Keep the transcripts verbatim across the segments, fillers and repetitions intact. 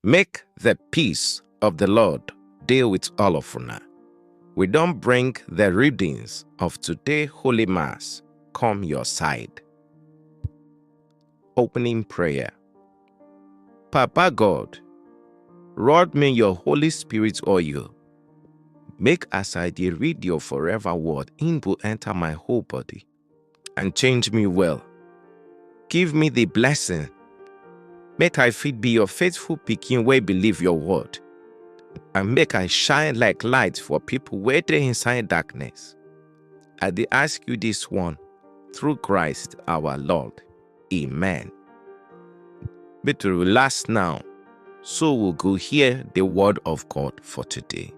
Make the peace of the Lord dey with all of una. We don bring the readings of today Holy Mass come your side. Opening prayer. Papa God, rod me your Holy Spirit oil. Make as I dey read your forever word, im go enter my whole body and change me well. Give me the blessing. Make I fit be your faithful pikin wey believe your word. And make I shine like light for people wey dey inside darkness. I dey ask you this one through Christ our Lord. Amen. Make to relax now, so we go hear the word of God for today.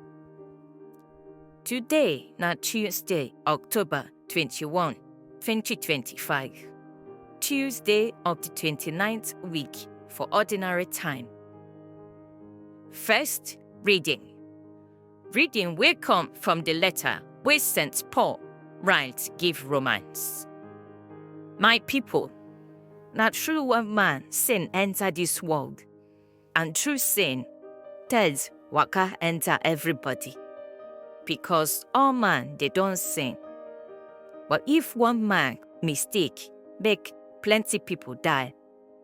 Today na Tuesday, October twenty-one, twenty twenty-five. Tuesday of the twenty-ninth week for ordinary time. First reading. Reading wey come from the letter wey Saint Paul write give Romans. My people, na through one man sin enter this world, and through sin, death waka enter everybody. Because all man dey don sin. But if one man mistake make plenty people die,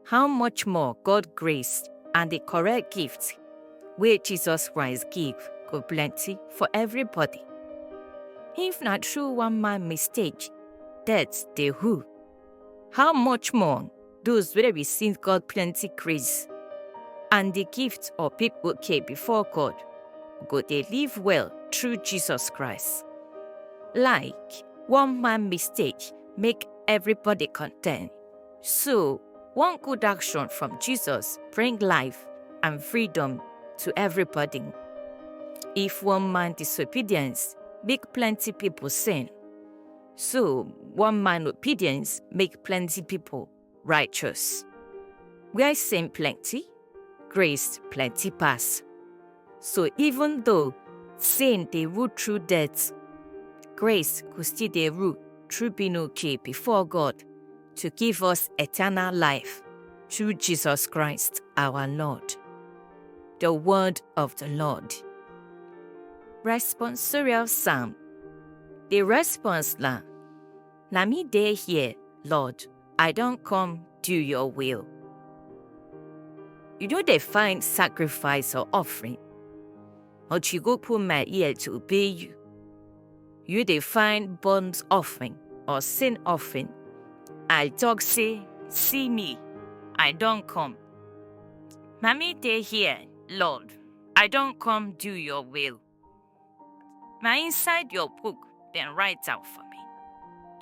how much more God grace and the correct gift wey Jesus Christ give go plenty for everybody? If na through one man mistake, death dey rule, how much more those wey receive God plenty grace and the gift of people okay before God go dey live well through Jesus Christ? Like one man mistake make everybody condemn. So, one good action from Jesus bring life and freedom to everybody. If one man disobedience make plenty people sin, so one man obedience make plenty people righteous. Where sin plenty, grace plenty pass. So even though sin dey rule through death, grace go still dey rule through being okay before God to give us eternal life through Jesus Christ our Lord. The word of the Lord. Responsorial Psalm. The response na, na me dey here, Lord, I don come do your will. You no dey find sacrifice or offering, but you go put my ear to obey you. You dey find burnt offering or sin offering. I talk say, see me, I don come. Na me dey here, Lord, I don come do your will. Na inside your book dem write am for me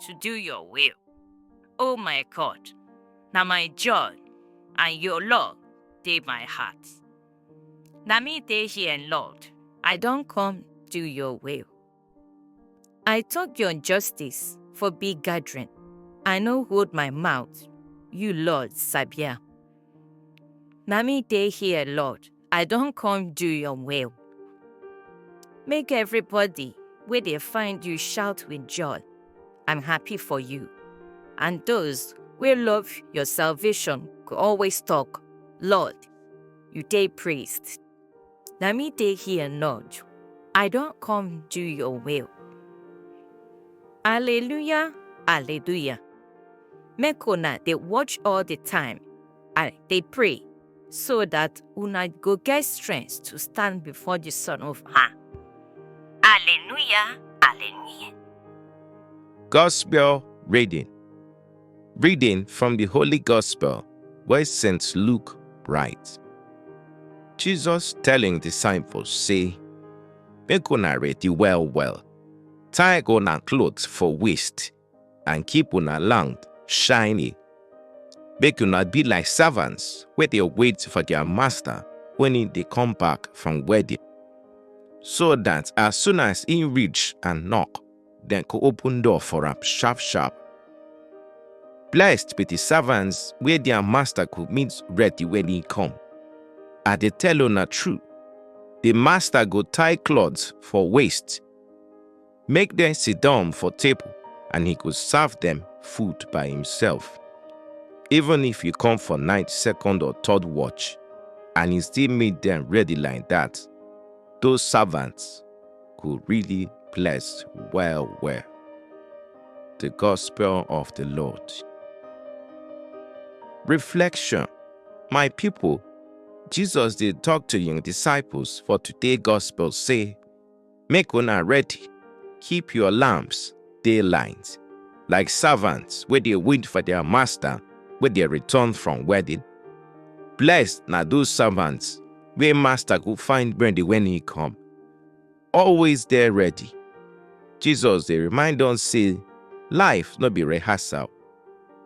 to do your will. Oh my God, na my joy and your law dey my heart. Na me dey here, Lord, I don come do your will. I talk your justice for big gathering. I no hold my mouth, you Lord sabi am. Na me dey here, Lord, I don come do your will. Make everybody wey dey find you shout with joy, I'm happy for you. And those wey love your salvation go always talk, Lord, you dey praised. Na me dey here, Lord, I don come do your will. Alleluia, alleluia. Make una dey watch all the time and dey pray, so that una go get strength to stand before the Son of Man. Alleluia, alleluia. Gospel reading. Reading from the Holy Gospel wey Saint Luke write. Jesus tell im disciples say, make una ready well well, tie una clothes for waist, and keep una lamp shining. Make una be like servants wey dey wait for their master when he dey come back from wedding, so that as soon as he reach and knock, dem go open door for am sharp sharp. Blessed be the servants wey their master go meet ready when he come. I dey tell una true, the master go tie cloth for waist, make dem sit down for table, and he go serve dem food by himself. Even if you come for night second or third watch, and he still meet them ready like that, those servants could really bless well well. The Gospel of the Lord. Reflection. My people, Jesus dey talk to him disciples for today gospel say, make una ready, keep your lamps dey light, like servants wey dey wait for their master wey dey return from wedding. Blessed na those servants wey master go find ready when he come. Always dey ready. Jesus dey remind us say life no be rehearsal.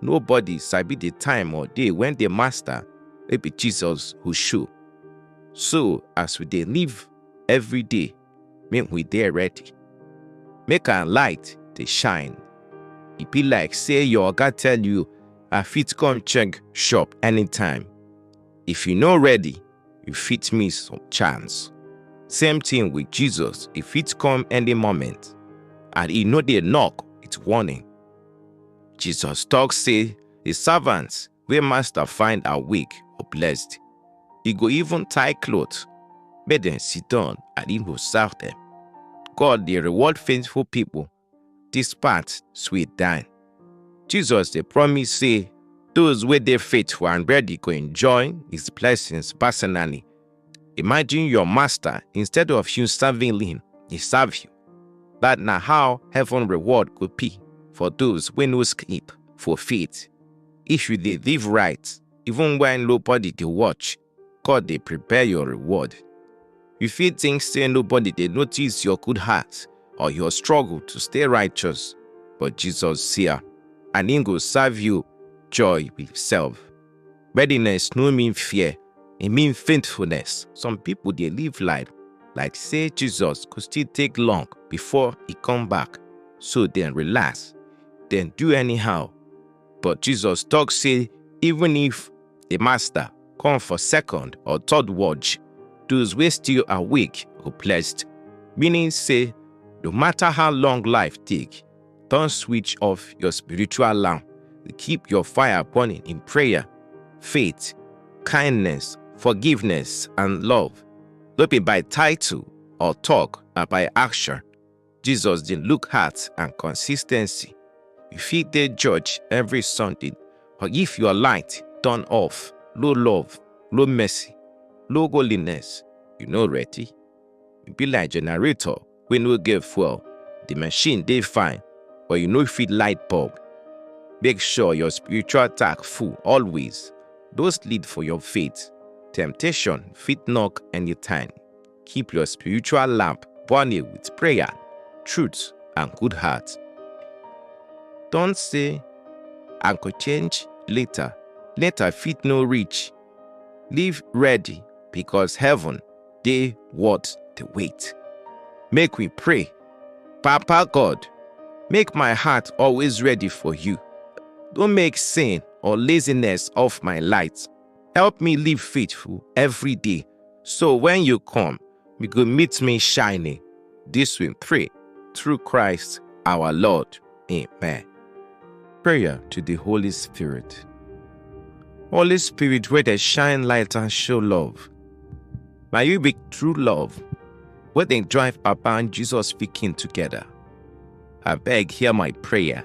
Nobody sabi the time or day when the master wey be Jesus go show. So as we dey live every day, make we dey ready. Make our light dey shine. E be like say your oga tell you, I fit come check shop anytime. If you no ready, you fit miss some chance. Same thing with Jesus, he fit come any moment, and he no dey knock with warning. Jesus talk say the servants wey master find awake or blessed. He go even tie cloth, make dem sit down and he go serve them. God dey reward faithful people. This part sweet die. Jesus dey promise say those wey dey faithful and ready go enjoy his blessings personally. Imagine your master, instead of you serving him, he serve you. That na how heaven reward go be for those wey no sleep for faith. If you dey live right, even when nobody dey watch, God dey prepare your reward. You fit think say nobody dey notice your good heart or your struggle to stay righteous, but Jesus see am, and he go serve you joy himself. Readiness no mean fear, e mean faithfulness. Some people dey live life like say Jesus go still take long before he come back, so dem relax, dem do anyhow. But Jesus talk say even if the master come for second or third watch, those wey still awake go blessed. Meaning say, no matter how long life take, don't switch off your spiritual lamp. Keep your fire burning in prayer, faith, kindness, forgiveness, and love. No be by title or talk, na by action. Jesus dey look heart and consistency. You fit dey judge every Sunday, but if your light turn off, no love, no mercy, no holiness, you no ready. You be like generator wey no get fuel. The machine dey fine, but you no fit light bulb. Make sure your spiritual tank full always. No sleep for your faith. Temptation fit knock anytime. Keep your spiritual lamp burning with prayer, truth, and good heart. Don't say, I go change later. Later fit no reach. Live ready, because heaven dey worth the wait. Make we pray. Papa God, make my heart always ready for you. Don't make sin or laziness off my light. Help me live faithful every day, so when you come, you go meet me shining. This we pray through Christ our Lord. Amen. Prayer to the Holy Spirit. Holy Spirit, wey dey shine light and show love, na you be true love, wey dey drive Papa and Jesus pikin together. Abeg, hear my prayer.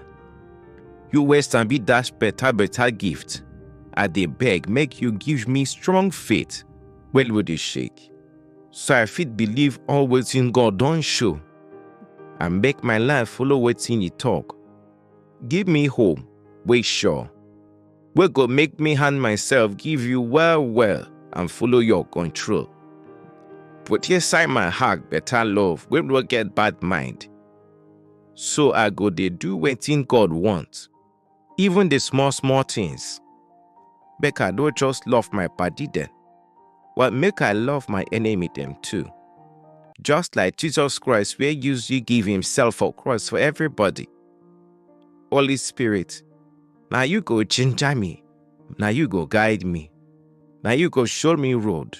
You wey sabi dash better better gift, I dey beg make you give me strong faith wey no dey shake, so I fit believe all wetin God don show and make my life follow wetin he talk. Give me hope wey sure, wey go make me hand myself give you well well and follow your control. Put inside my heart better love wey no get bad mind, so I go dey do wetin God want, even the small small things. Make I no just love my padi dem, but make I love my enemy dem too. Just like Jesus Christ wey use you give himself for cross for everybody. Holy Spirit, na you go ginger me, na you go guide me, na you go show me road,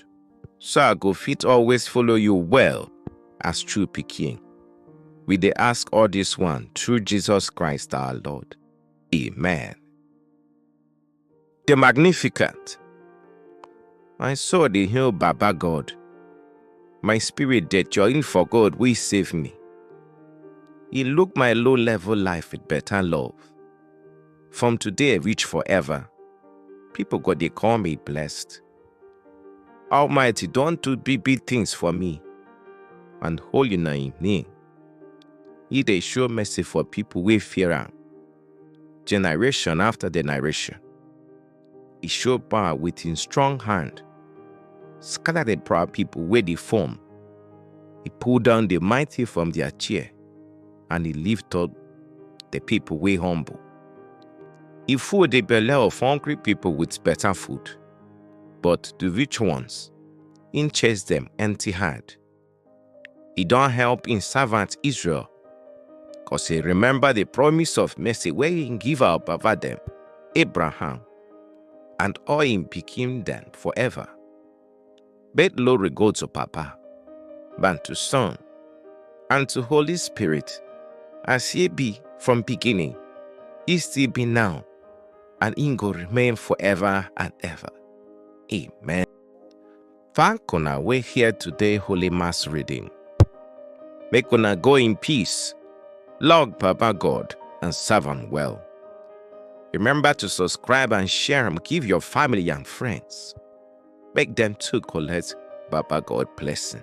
so I go fit always follow you well as true pikin. We dey ask all this one through Jesus Christ our Lord. Amen. The Magnificat. My soul dey hail Baba God. My spirit dey join for God wey save me. He look my low level life with better love. From today reach forever, people go dey call me blessed. Almighty don do big big things for me, and holy na him name. He dey show mercy for people wey fear am, generation after generation. He show power with him strong hand, scatter the proud people wey dey form. He pull down the mighty from their chair, and he lift up the people wey humble. He full the belle of hungry people with better food, but the rich ones, he chase them empty hand. He don help him servant Israel, cause he remember the promise of mercy wey he give our baba dem, Abraham, and all him pikin dem forever. Make glory go to Papa, and to Son, and to Holy Spirit, as he be from beginning, he still be now, and he go remain forever and ever. Amen. Thank una wey hear today Holy Mass reading. Make una go in peace, love Baba God, and serve am well. Remember to subscribe and share am give your family and friends. Make dem too collect Baba God blessing.